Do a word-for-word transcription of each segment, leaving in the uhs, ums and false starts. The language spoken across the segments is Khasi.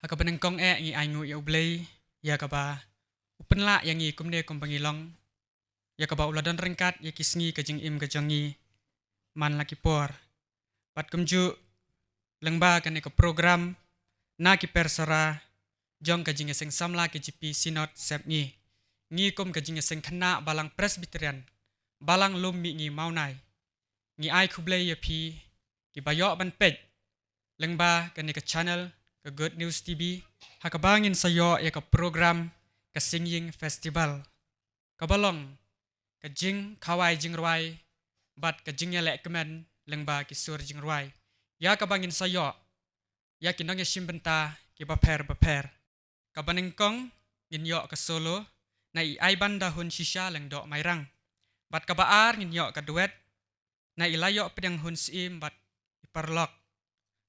Kaba nyngkong eh ngi ainguh ïa U Blei, ïa kaba u pynlah ïa ngi kumne kumba ngi long, ïa kaba u la don ryngkat ïa ki sngi ka jingim ka jong ngi man la ki por. Bad kumjuh lyngba kane ka program na ki persara jong ka jingïaseng samla K J P Synod Sepngi, ngi kum ka jingïaseng khynnah Balang Presbyterian, Balang Lum Mihngi Mawnai, ngi ai khublei ïa phi kiba ïoh ban peit lyngba kane ka channel ka Good News T V, ha kaba ngin sa ïoh ïa ka program ka Singing Festival, kaba long ka jingkhawai jingrwai bad ka jingïaleh kmen lyngba ki sur jingrwai, ïa kaba ngin sa ïoh ïa ki nongïashim bynta kiba pher bapher. Kaba nyngkong ngin ïoh ka solo na i Aibanda Hun Shisha Lyngdoh Mairang. Bad kaba ar ngin ïoh ka duet na i La Ïoh Pdiang Hun Syiem bad ki paralok.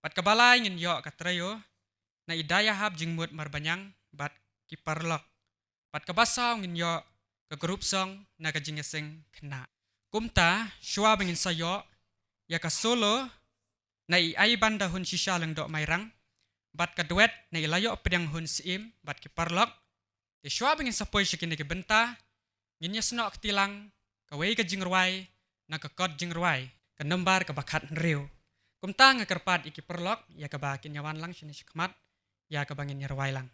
Bad kaba lai ngin ïoh ka trio na i Da Ïahap Jingmut Marbaniang bad ki paralok. Bad kaba saw ngin ïoh ka group song na ka jingïaseng khynnah. Kumta shuwa ba ngin sa ïoh ïa ka solo na i Aibanda Hun Shisha Lyngdoh Mairang bad ka duet na i La Ïoh Pdiang Hun Syiem bad ki paralok, te shuwa ba ngin sa poi sha kine ki bynta, ngin ïasnoh kti lang kawei ka jingrwai na ka kot jingrwai ka nombar kaba khathynriew. Kumta nga kyrpad ïa ki paralok ïa kaba kin ïawan lang shane shakhmat ïa kaba ngin ïarwai lang.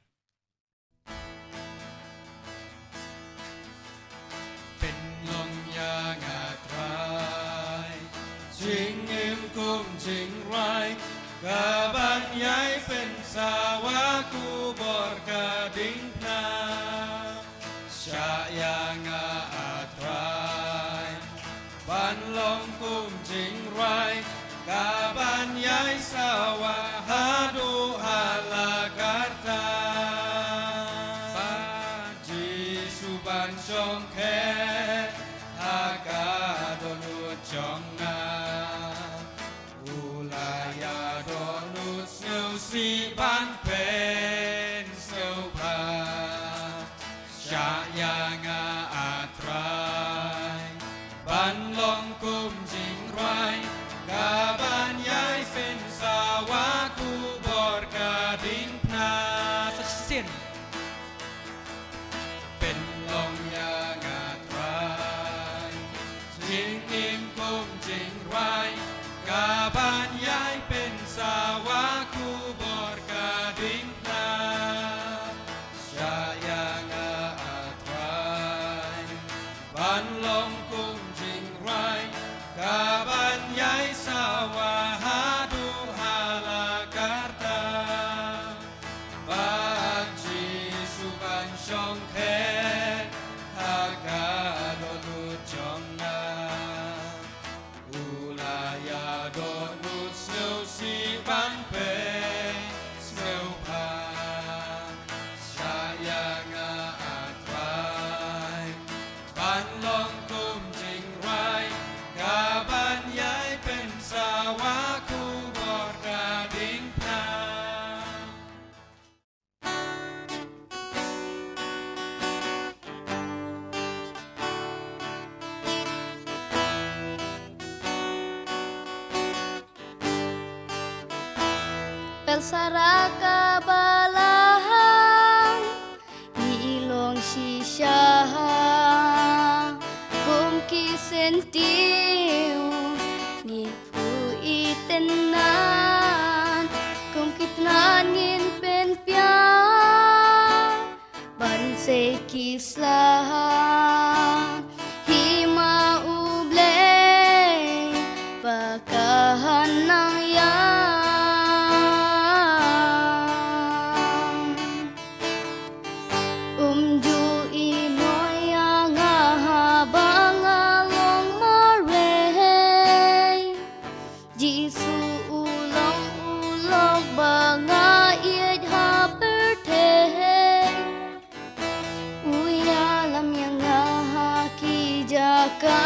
Pynlong ïa nga Trai jingim kum jingrwai, kaban ïai pynsawa khubor ka diengphna. Shah ïa nga A Trai ban long kum jingrwai, kaban ïai sawa haduh ha la karta. Bad Jisu ban shong khet ha ka dohnud jong nga, u la ïa dohnud sngewsih ban pynsngewbha. Shah ïa nga A Trai ban long kum jingrwai, kaban ïai pynsawa khubor ka diengphna. Sa shisien. Pynlong ïa nga Trai jingim kum jingrwai, kaban ïai pynsawa khubor ka diengphna. Shah ïa nga A Trai ban long kum jingrwai, kaban ïai sawa haduh ha la karta. Bad Jisu ban shong khet ha ka dohnud jong nga, u la ïa dohnud sngewsih ban pynsngewbha. Shah ïa nga A Trai ban long kum jingrwai, kaban ïai pynsawa khubor ka diengphna. Pyrsa ra ka balang, ngi long shisha kum ki syntiew, ngi phuh itynnad kum ki tynnad, ngin pynbiang ban sei ki sla. Hima U Blei ba ka nang ïa. Um ju ïehnoh ïa nga haba nga long marwei. Jisu u long u lok ba nga ïeit ha pyrthei. U ïalam ïa nga ha ki jaka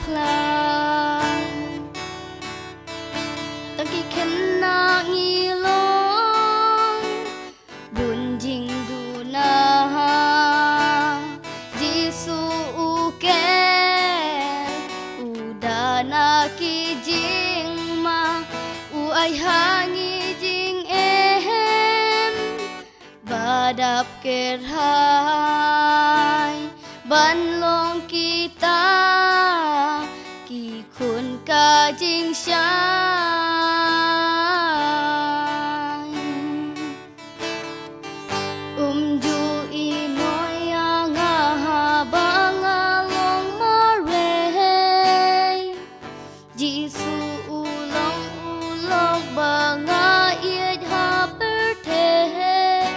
phlang. Tang ki khynnah ngi long bun jingduna. Jisu u ker, u da na ki jingma, u ai ha ngi jingeh. dap kyrhai ban long kita ki khun ka jingshai. Um ju i noi ïa nga haba nga long marwei. Jisu u long u lok ba nga ïeit ha pyrthei.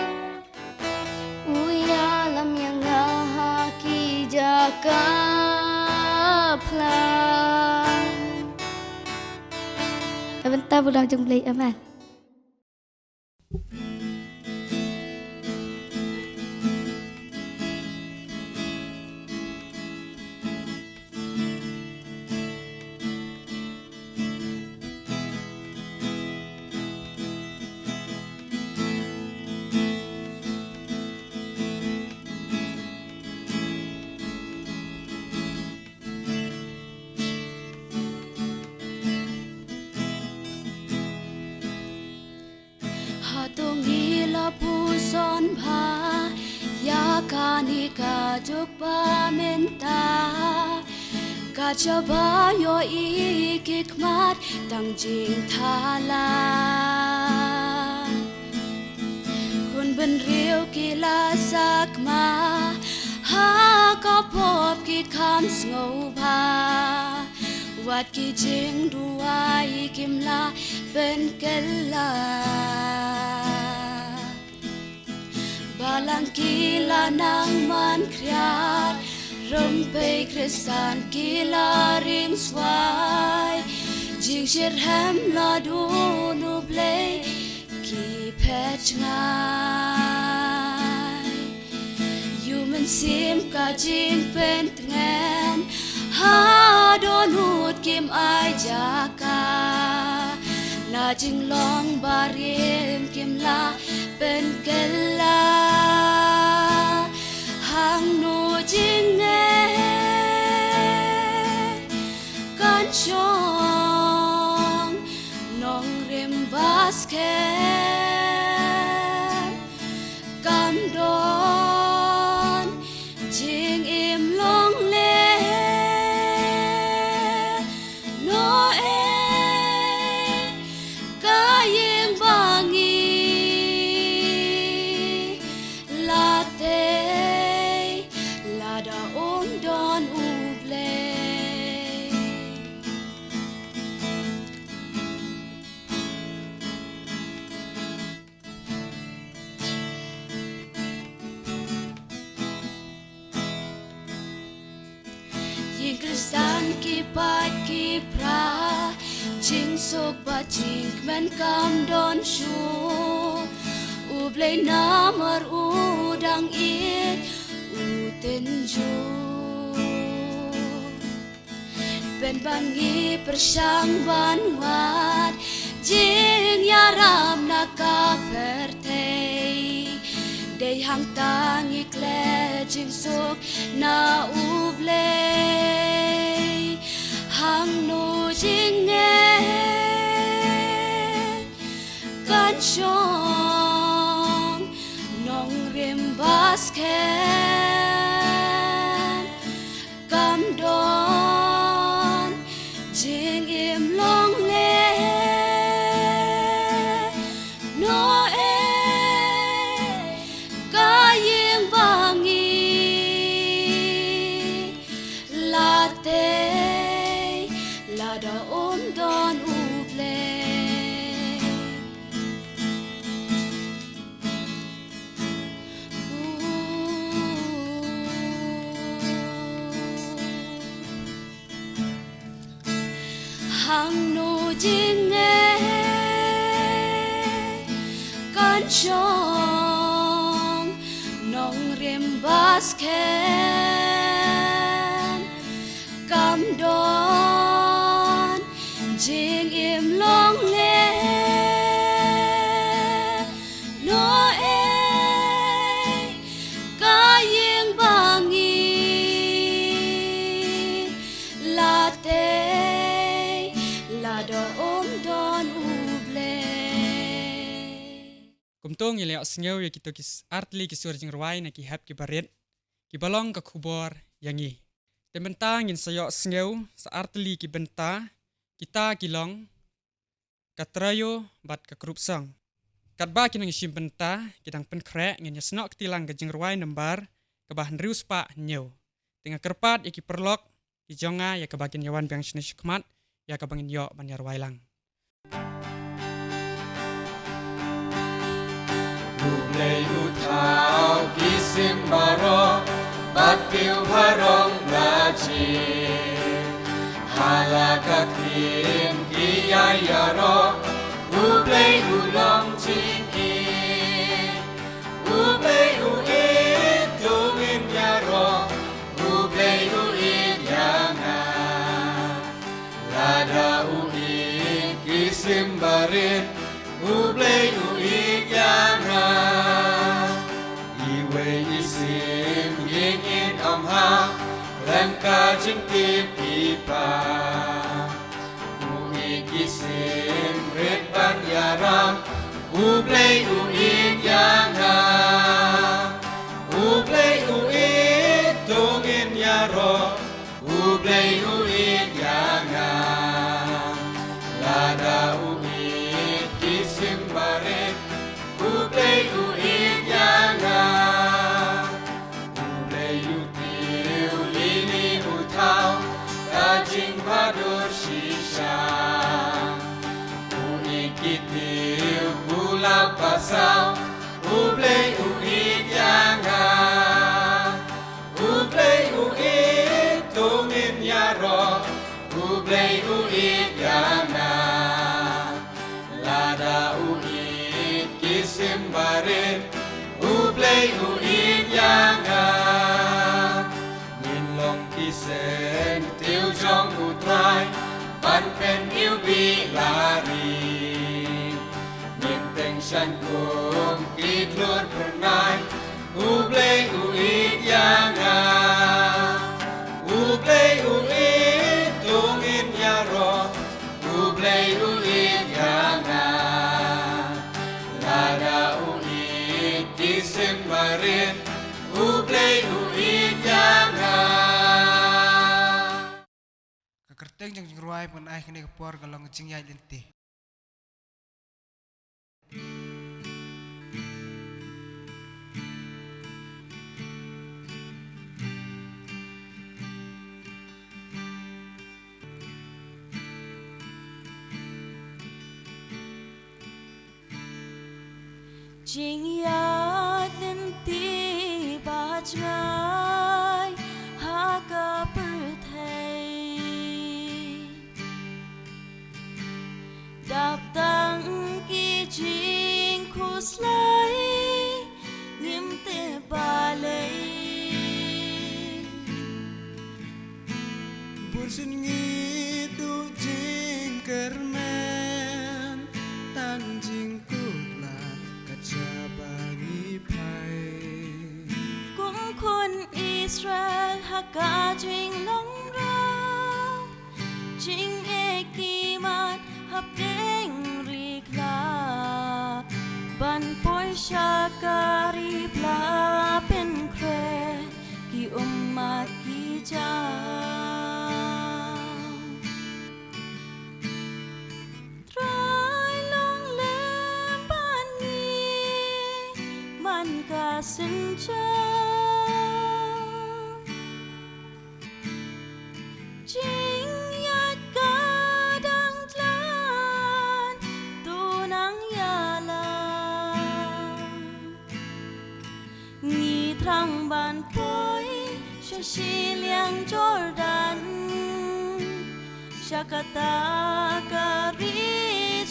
U ïalam ïa nga ha ki jaka phlang. Ka bynta bu dang jong Blei, amen. Hato ngi la puson bha ïa kane ka juk ba mynta? Ka jaba ïohi ki khmat tang jingthala. Khun bynriew ki la sakma ha ka pop, ki kham sngewbha. Wat ki jingduwai kim la pynkylla. Balang ki la nang man khriat, rympei Khristan ki la ring swai. Jingshitrhem la don U Blei ki phet jngai. Ïoh mynsiem ka jingpyntngen, ha dohnud kim ai jaka. Na jinglong barim kim la pynkylla. Hangno jingeh kan shong nongrim ba skhem? Kam don jingim longleh. Noe ka ïing ba ngi la tei, lada um don U Blei. Ïing Khristan ki pat ki pra, jingsuk bad jingkmen kam don shuh. U Blei namar u dang ïeit u tynjuh. Pynban ngi pyrshang ban wad jingïarap na ka pyrthei. Dei hangta ngi klet jingsuk na U Blei. Hangno jingeh kan shong nongrim ba skhem? Kam don jingim longleh. Noe ka ïing ba ngi la tei, lada um don U Blei. Hangno jingeh kan shong nongrim ba skhem? Kam don jingim longleh. Noe ka ïing ba ngi la tei, lada um don U Blei. Kum To ngin ïa sngew ïa kito ki s-, artylli ki sur jingrwai na ki hep ki barit, ki ba long ka khubor ïa ngi. Te mynta ngin sa ïoh sngew sa artylli ki bynta, kita ki long ka Trai Ïoh bad ka Krup Song. Katba ki nongshim bynta ki dang pynkhreh, ngin ïa snoh kti lang ka jingrwai nambar kaba hynriew spah hynñiew. Te nga kyrpad ïa ki paralok ki jong nga ïa kaba kin ïa wan biang shane shakhmat ïa kaba ngin ïoh ban ïa rwai lang. U Blei u thaw ki sim baroh bad pynpaw ïa la ka ktien ki ïa ïaroh. U Blei u long jingim. U Blei u ïeit to ngin ïaroh. U Blei u ïeit ïa nga. Lada u ïeit ki sim barit, U Blei u ïeit ïa nga. Iwei i sim ïing in ym hap lem ka jingtip i pa. U ïeit ki sim rit ban ïarap. U Blei u ïeit ïa nga. U Blei u ïeit to ngin ïaroh. U Blei u ïeit ïa nga. Lada u ïeit ki sim barit. U Blei u ïeit ïa nga. U Blei u tiew lili u thaw ka jingbhadur shisha. U ïeit ki tiew u lap basaw. U Blei u ïeit ïa nga. U Blei u ïeit to ngin ïaroh. U Blei u ïeit ïa nga. Lada u ïeit ki sim barit. U Blei u ïeit ïa nga. Ngin long ki seng tiew jong u Trai ban pyniwbih lari. Ngin teng shan kum ki tlur phyrnai. U Blei u ïeit ïa nga. U Blei u ïeit to ngin ïaroh. U Blei u ïeit ïa nga. Lada u ïeit ki sim barit. U Blei u ïeit ïa nga. Ka kyrteng jong jingrwai pynai kane ka por ka long Jingïaid Lynti. Jingïaid lynti ba jngai ha ka pyrthei. Dap tang ki jingkhuslai ngim tip balei. Bunsien ngi duh jingkyrmen, tang jingkut la ka jaka ba ngi phai. Kum khun Israel ha ka jinglong rong, jingeh ki mat hapdeng ri khlad, ban poi sha ka ri bla pynkhreh ki ummat ki jam. Trai long lem bad ngi man ka synshar. Jingïaid ka dang jlan, to nang ïalam. Ngi thrang ban poi sha shiliang Jordan, sha kata ka ri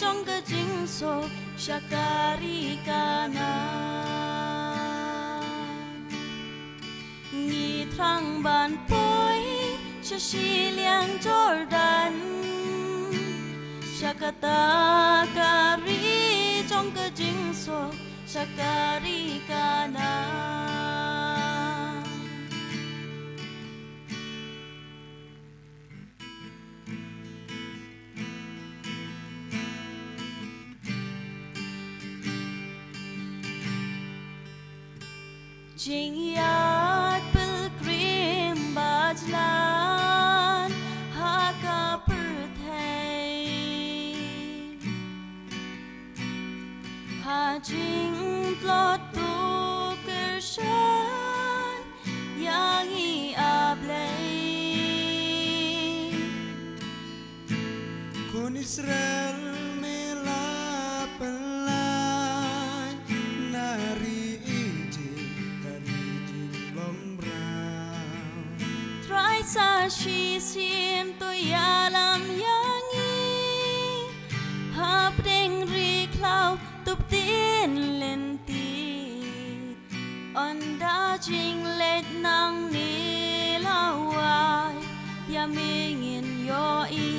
jong ka jingsuk, sha ka ri Kanaan. Ngi thrang ban poi sha shiliang Jordan, sha kata ka ri jong ka jingsuk, sha ka ri Kanaan. Jingïaid pilgrim ba jlan ha ka pyrthei. Ha jingtlot tu kyrshan ïa ngi, A Blei. Khun Israel me la pynlait na ri Egypt, ka ri jinglong mraw. Trai sa shisien to ïalam ïa ngi hapdeng ri khlaw, to pynlynti. Ynda jingleit nangne la wai ïa me, ngin ïohi.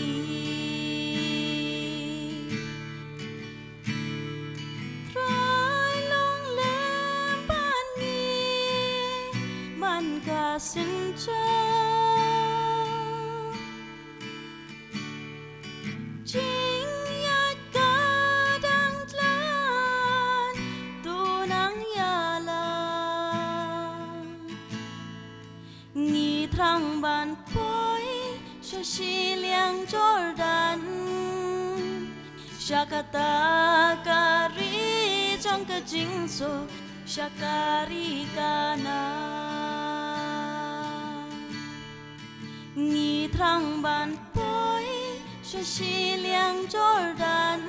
Trai long lem bad ngi man ka synshar. Jingïaid ka dang jlan, to nang ïalam. Ngi thrang ban poi sha shiliang Jordan, sha kata ka ri jong ka jingsuk, sha ka ri Kanaan. Ngi thrang ban poi sha shiliang Jordan,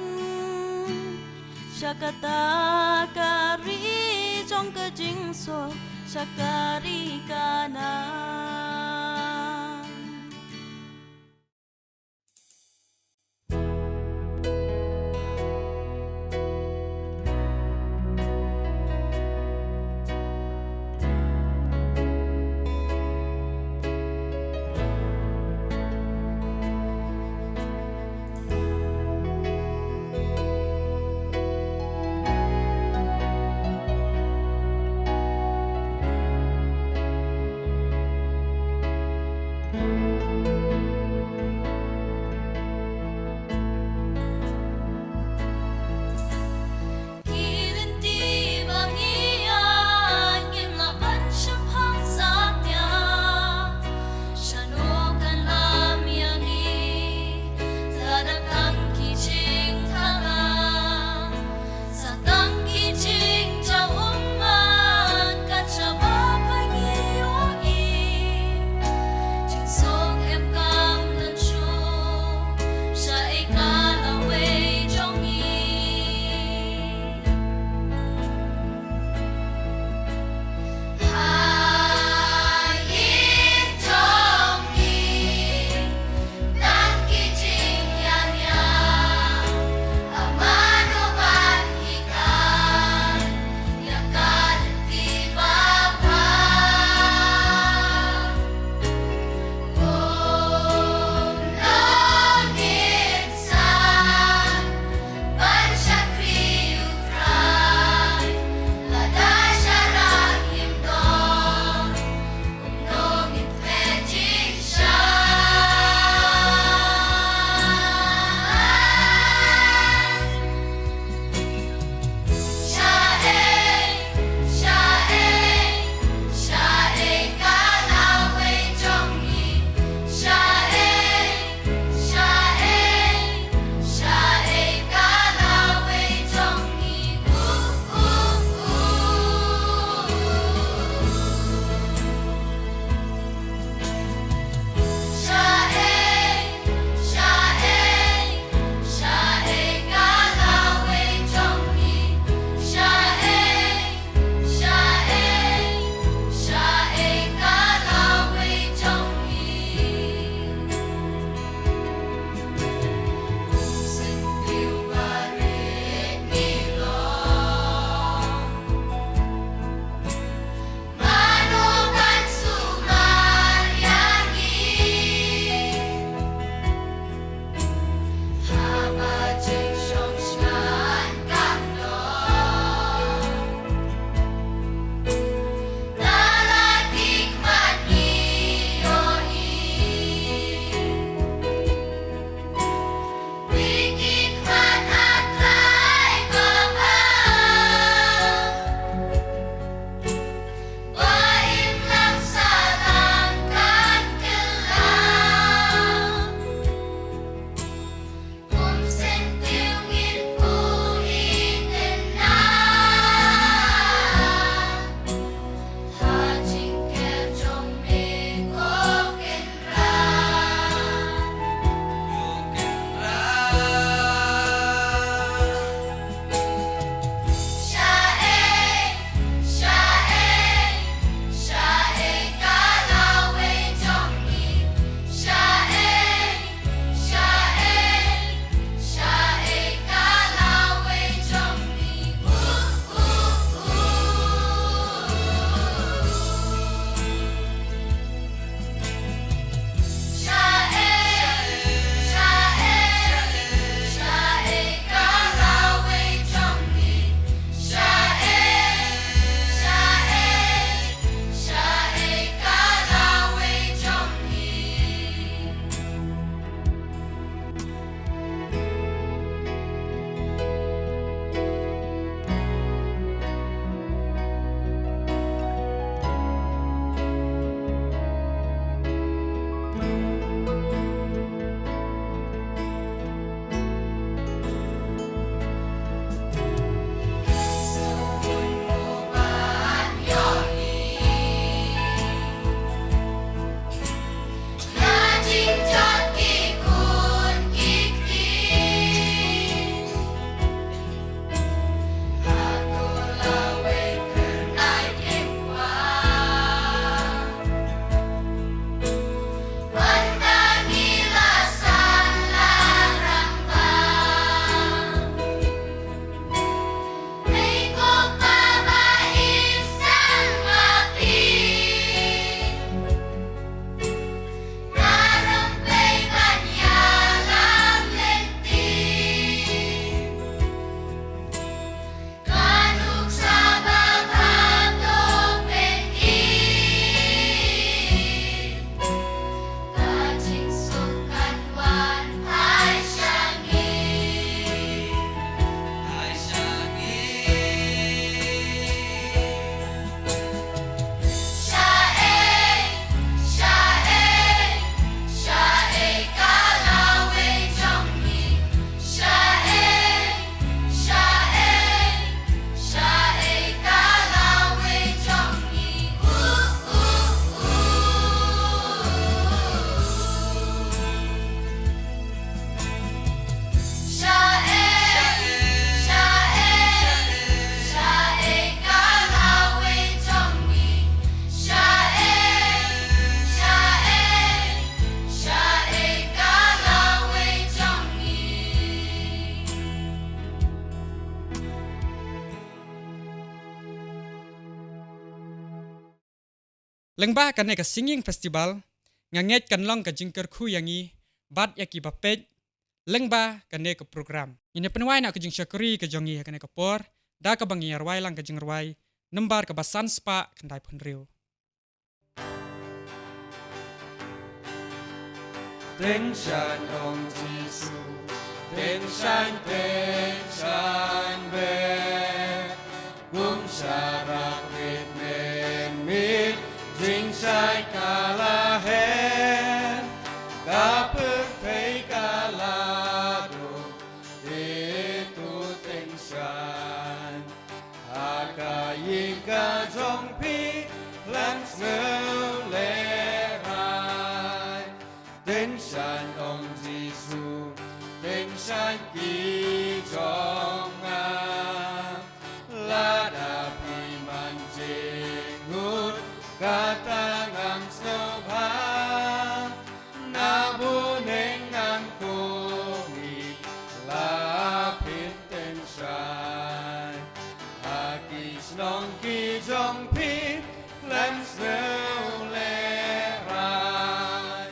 sha kata ka ri jong ka jingsuk, sha ka ri Kanaan. Lyngba kane ka singing festival, nga ngeit kan long ka jingkyrkhu ïa ngi bad ïa kiba peit lyngba kane ka program. Ngin ïa pynwai noh ka jingshakri ka jong ngi ha kane ka por da kaba ngin ïa rwai lang ka jingrwai nambar kaba san spah khyndai phew hynriew. Teng shaiñ ong Jisu, teng shaiñ, teng shaiñ beit. Kum sharak rit mynmiet, jingshai ka la her, ka pyrthei ka la duk, te to teng shaiñ. Ha ka ïing ka jong phi, khlem sngew lehrai. Teng shaiñ ong Jisu, teng shaiñ ki jong nga. Lada phi man jingud, kata ngam sngewbha. Na bneng ngan kyrmen, la phin teng shaiñ. Ha ki shnong ki jong phi, khlem sngew lehrai.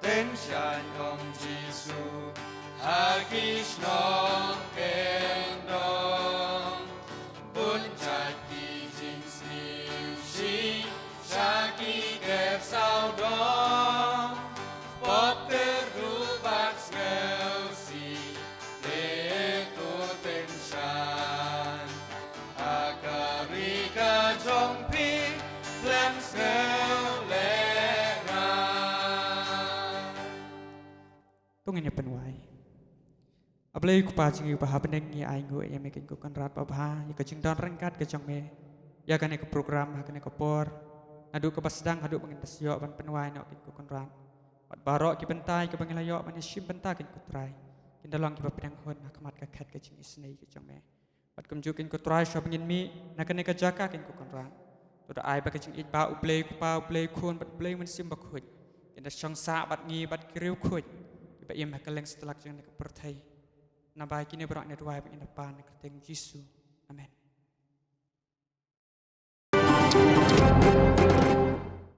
Teng shaiñ ong Jisu, ha ki shnong kyndong. Bun jait ki jingsngewsih, sha ki ker sawdong. Pop kyrduh bad sngewsih, te to teng shaiñ. Ha ka ri ka jong phi, khlem sngew lehrai. To ngin ïa pynwai. A Blei Kpa jong ngi uba ha bneng, ngi ainguh ïa me Kynrad babha, ïa ka jingdon ryngkat ka jong me ïa kane ka program ha kane ka por. Naduh kaba sdang haduh ba ngin da sa ïoh ban pynwai noh Kynrad. Bad baroh ki bynta kiba ngi la ïoh ban ïashim bynta Kynrad Trai, kin da long kiba pdiang hun ha khmat ka khet ka jingisynei ka jong me. Bad kumjuh Kynrad Trai, shuwa ba ngin mih na kane ka jaka Kynrad, to da ai ba ka jingïeit ba U Blei Kpa, U Blei Khun bad U Blei Mynsiem Bakhuid kin da shong sah bad ngi bad ki riewkhuid kiba im ha kylleng satlak jong kane ka pyrthei. Naba ïa kine baroh ngi duwai bad ngi pan ha ka kyrteng Jisu. Amen.